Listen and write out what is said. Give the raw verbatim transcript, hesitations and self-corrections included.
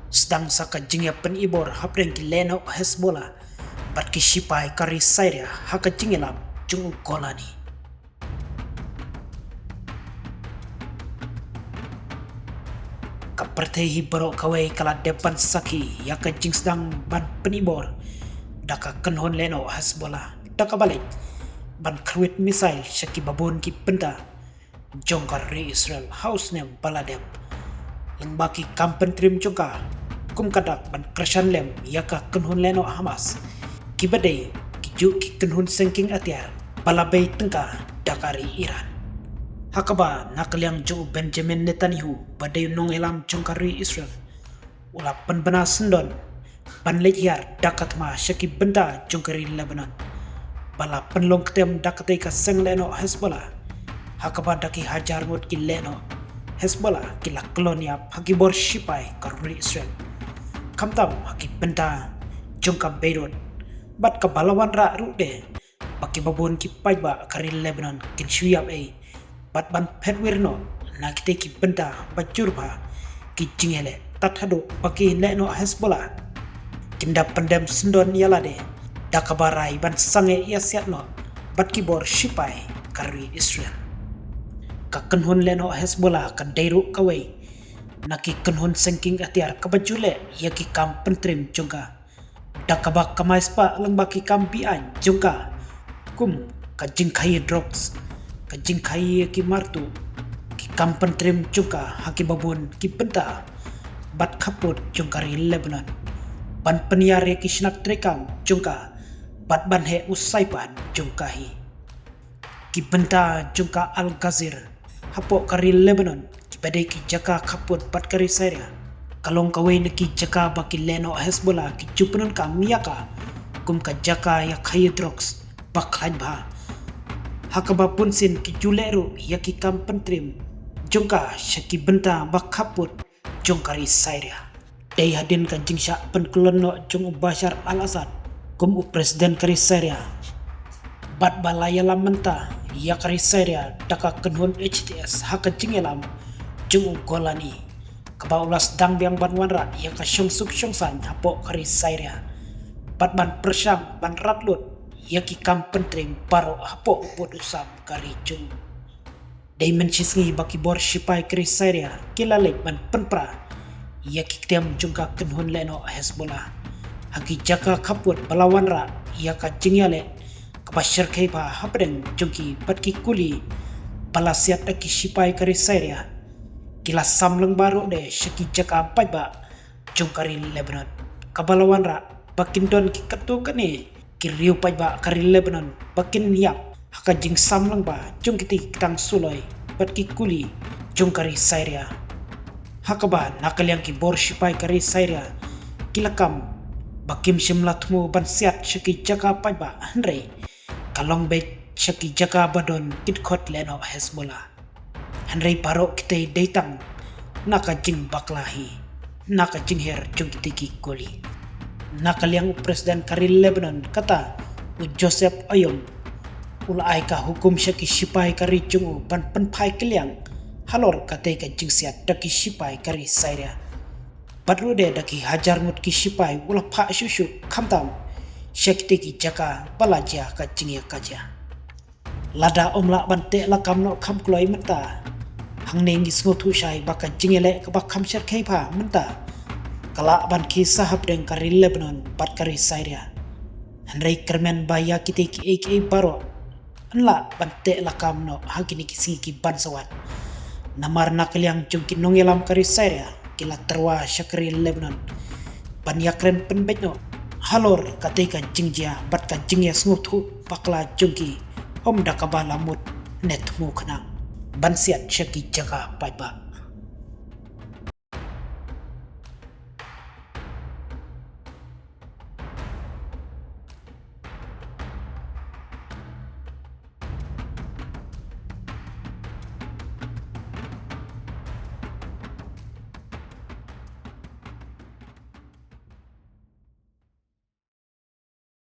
Sdang sa ka jingïapynibor hapdeng ki lehnoh Hezbollah bad ki shipai ka ri Syria ha ka jingïalam jong u Golani. Ka pyrthei hi baroh kawei ka la dep ban sakhi ïa ka jingsdang ban pynibor da ka kynhun lehnoh Hezbollah da kaba leit ban khrwit missile sha kiba bun ki bynta jong ka ri Israel ha u snem ba la dep. Lyngba ki kam pyntriem jong ka, kum ka dak ban kyrshan lem ïa ka kynhun lehnoh Hamas, kiba dei kijuh ki kynhun sengking atiar ba la bei tyngka da ka ri Iran. Ha kaba na ka liang jong u Benjamin Netanyahu ba dei u nongïalam jong ka ri Israel, u la pynbna syndon ban leit hiar da ka thma sha ki bynta jong ka ri Lebanon ba la pynlong ktem da katei ka seng lehnoh Hezbollah, ha kaba da ki hajar ngut ki lehnoh Hezbollah ki la kyllon ïap ha ki bor shipai ka ri Israel, khamtam ha ki bynta jong ka Beirut, bad kaba la wanrah ruh de ba kiba bun ki paidbah ka ri Lebanon kin shu ïap ei bad ban phet wir noh na kitei ki bynta ba jur bha ki jingïaleh, tad haduh ba ki lehnoh Hezbollah kin da pyndem syndon ïa lade da kaba rai ban sangeh ïasiat noh bad ki bor shipai ka ri Israel. Ka kynhun lehnoh Hezbollah ka dei ruh kawei na ki kynhun sengking atiar kaba ju leh ïa ki kam pyntriem jong ka, da kaba kamai spah lyngba ki kam beaiñ jong ka, kum ka jingkhaïi drugs, ka jingkhaïi ki martuh, ki kam pyntriem jong ka ha kiba bun ki bynta bad khappud jong ka ri Lebanon, ban pynïar ïa ki shnat treikam jong ka bad ban heh u saipan jong ka hi. Ki bynta jong ka Al Gazir hapoh ka ri Lebanon, kiba dei ki jaka khappud bad ka ri Syria, ka long kawei na ki jaka ba ki lehnoh Hezbollah ki ju pyndonkam ïa ka kum ka jaka ïakhaïi drugs ba khlaiñ bha, ha kaba bunsien ki ju leh ruh ïa ki kam pyntriem jong ka sha ki bynta ba khappud jong ka ri Syria. Dei hadien ka jingshah pynkyllon noh jong u Bashar al-Assad kum u president ka ri Syria, bad ba la ïalam mynta ïa ka ri Syria da ka kynhun H T S ha ka jingïalam jong u Golani, kaba u la sdang biang ban wanrah ïa ka shongsuk shongsaiñ hapoh ka ri Syria, bad ban pyrshang ban rat lut ïa ki kam pyntriem baroh hapoh u pud u sam ka ri jong u. Dei mynshisngi ba ki bor shipai ka ri Syria ki la leit ban pynpra ïa ki ktien jong ka kynhun lehnoh Hezbollah ha ki jaka khappud ba la wanrah ïa ka jingïaleh kaba shyrkhei bha hapdeng jong ki bad ki kuli ba la siat da ki shipai ka ri Syria. Ki la sam lyngba ruh de sha ki jaka paidbah jong ka ri Lebanon, kaba la wanrah ba kin don ki katto katne ki riew paidbah ka ri Lebanon ba kin ïap ha ka jingsam lyngba jong kitei ki tang suloi bad ki kuli jong ka ri Syria. Ha kaba na ka liang ki bor shipai ka ri Syria ki la kam ba kim shym la thmu ban siat sha ki jaka paidbah, hynrei ka long beit sha ki jaka ba don ki dkhot lehnoh Hezbollah. Hynrei baroh kitei dei tang na ka jingbakla hi, na ka jingher jong kitei ki kuli. Na ka liang u president ka ri Lebanon kata u Joseph Aoun u la ai ka hukum sha ki shipai ka ri jong u ban pynphai kylliang halor katei ka jingsiat da ki shipai ka ri Syria. Bad ruh de da ki hajar ngut ki shipai u la phah shuh shuh khamtam sha kitei ki jaka ba la jia ka jingïakajia. Lada ym lah ban teh lakam noh kham kloi mynta, hangne ngi sngewthuh shai ba ka jingïaleh kaba kham shyrkhei bha mynta ka lah ban khie sa hapdeng ka ri Lebanon bad ka ri Syria. Hynrei kyrmen ba ïa kitei kiei kiei baroh yn lah ban teh lakam noh ha kine ki sngi ki ban sa wan. Namar na ka liang jong ki nongïalam ka ri Syria ki la tyrwa sha ka ri Lebanon ban ïakren pynbeit noh halor katei ka jingjia bad ka jingïasngewthuh bakla jong ki, ym da kaba la mut ne thmu khnang ban siat sha ki jaka paidbah.